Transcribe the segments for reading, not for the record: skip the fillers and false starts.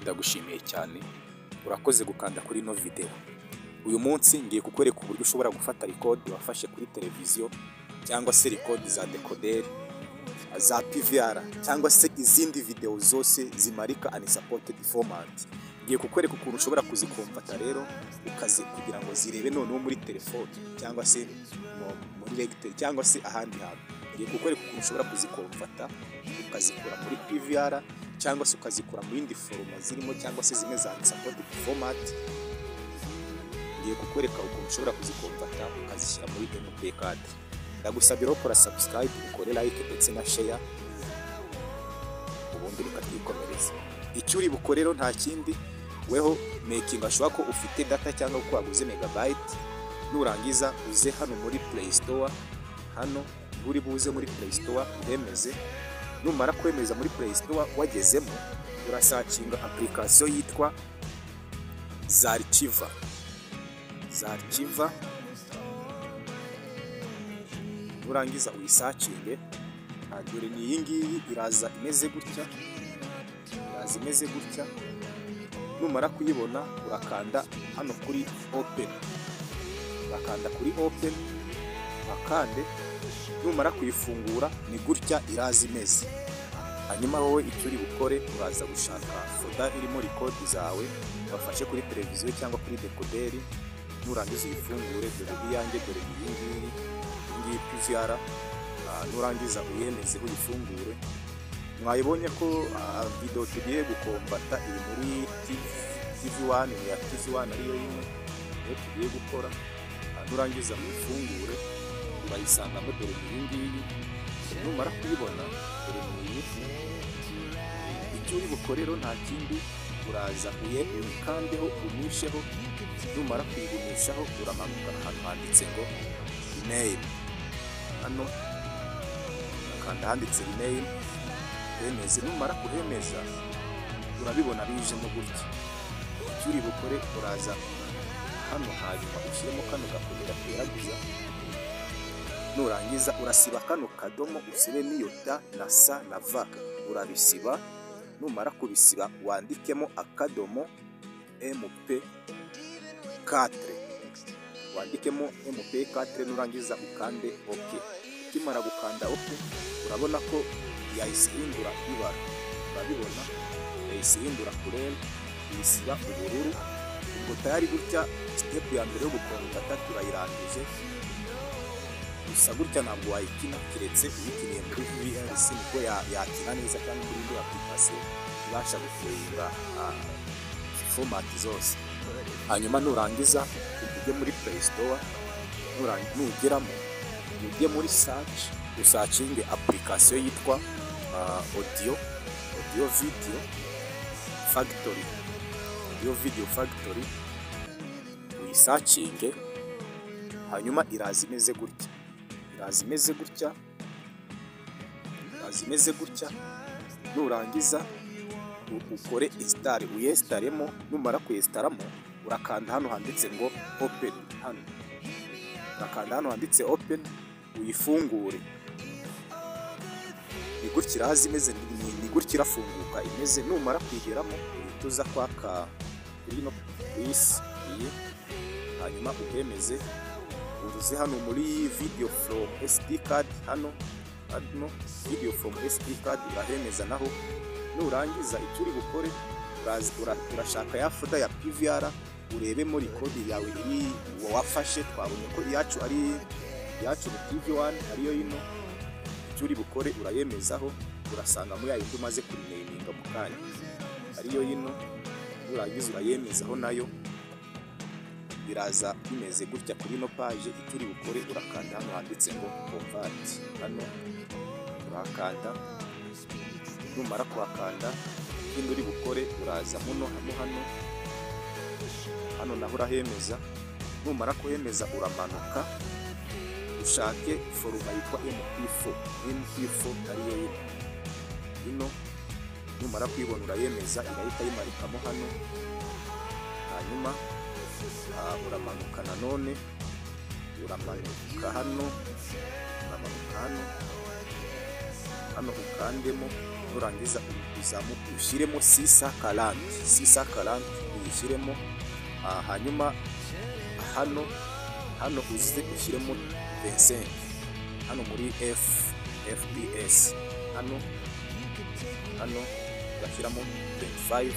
Ndagushimiye cyane, urakoze gukanda kuri ino video. Uyu munsi ngiye kukwereka uburyo ushobora gufata record wafashe kuri televiziyo cyangwa se record za decoder, za PVR cyangwa se izindi video zose zimarika unsupported format. Ngiye kukwereka ukuntu ushobora kuziconverta rero ukazi kugira ngo zirebe noneho muri telefone cyangwa se muri lecteur cyangwa se ahandi hantu. Ngiye kukwereka ukuntu ushobora kuziconverta ukazikura muri PVR cyangwa se ukazikura mu yindi format zirimo cyangwa se zimwe za unsupported format. Ngiye kukwereka ukuntu ushobora kuziconverta ukazishyira muri MP4. Ndagusabye rero kora subscribe, ukore like ndetse na share, ubundi reka twikomereze. Icyo uri bukore rero nta kindi, weho making sure ko ufite data cyangwa ko waguze megabyte. Nurangiza uze hano muri Play Store, hano uri buze muri Play Store uhemeze. Numara kwemeza muri Play Store wagezemo, urasearchinga application yitwa Zarchiver. Zarchiver, nurangiza uyisearchinge, dore ni iyi ngiyi, iraza imeze gutya, iraza imeze gutya. Numara kuyibona urakanda hano kuri open, urakanda kuri open, urakande. Numara kuyifungura ni gutya iraza imeze. Hanyuma wowe icyo uri bukore, uraza gushaka folder irimo record zawe wafashe kuri televiziyo cyangwa kuri decoder. Nurangiza uyifungure, dore iyanjye, dore iyi ngiyi, iyi ngiyi PVR. Nurangiza uyemeze uyifungure. Mwayibonye ko video tugiye guconverta iri muri TV 1, ni ya TV 1 ariyo yino niyo tugiye gukora. Nurangiza uyifungure urayisangamo, dore iyi ngiyi. Numara kuyibona, dore ni iyi. Icyo uri bukore rero nta kindi, uraza uye uyikandeho, umisheho. Numara kuyigumishaho uramanuka ahantu handitse ngo rename, hano ukanda handitse rename, wemeze. Numara kuhemeza urabibona bijemo gutya. Icyo uri bukore, uraza hano hanyuma ushyiremo kano gakoni gateraguza. Nurangiza urasiba kano kadomo, usibe n'iyo T na S na V, urabisiba. Numara kubisiba wandikemo akadomo MP4, wandikemo MP4. Nurangiza ukande OK. Ukimara gukanda OK urabona ko yahise ihindura ibara, urabibona yahise ihindura couleur, iyisiba ubururu. Ubwo tayari gutya step ya mbere yo guconverta turayirangije. Gusa gutya ntabwo wayikina keretse uyikiniye muri VLC, nibwo yakina neza, cyangwa kuri indi application ibasha guplayinga format zose. Hanyuma nurangiza ujye muri Play Store, nugeramo ujye muri search, usearchinge application yitwa Audio Video Factory, Audio Video Factory, uyisearchinge. Hanyuma iraza imeze gutya, iraza imeze gutya, iraza imeze gutya. Nurangiza ukore install, uyinstallemo. Numara kuyinstallamo urakanda hano handitse ngo open, hano urakanda hano handitse open, uyifungure. Ni gutya iraza imeze, ni gutya irafunguka imeze. Numara kuyigeramo uhita uza kwaka kuri ino plus iyi, hanyuma uhemeze, uze hano muri video from SD card, hano hano video from SD card urahemeza naho. Nurangiza icyo uri bukore, urashaka ya folder ya PVR, urebemo record yawe iri wafashe. Twabonye ko iyacu ari iyacu ni TV1 ariyo yino. Icyo uri bukore urayemezaho, urasanga muri ya yindi umaze kurenaminga mu kanya ariyo yino. Nurangiza urayemezaho nayo biraza bimeze gutya kuri ino page. Icyo uri bukore urakanda hano handitse ngo convert, hano urakanda. Numara kuhakanda ikindi uri bukore, uraza muno hano, hano hano naho urahemeza. Numara kuhemeza uramanuka ushake format yitwa MP4, MP4 ariyo yino ino. Numara kuyibona urayemeza, irahita yimarikamo hano. Hanyuma uramanuka nanone, uramanuka hano, uramanuka hano. Hano ukandemo, nurangiza uzamuke ushyiremo 640, 640 uyishyiremo. Hanyuma hano uze ushyiremo 25 hano muri FPS. Hano ugashyiramo 25.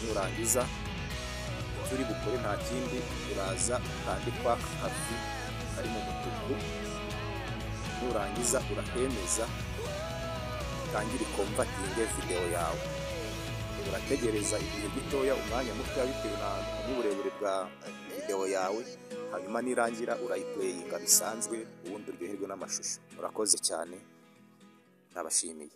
Nurangiza, icyo uri bukore nta kindi, uraza ukande kwa kavi kari mu mutuku. Nurangiza urahemeza, utangire iconvertinge video yawe. Urategereza igihe gitoya, umwanya mutoya, bitewe n'uburebure bwa video yawe. Hanyuma nirangira urayiplayinga bisanzwe, ubundi uryoherwe n'amashusho. Murakoze cyane, ndabashimiye.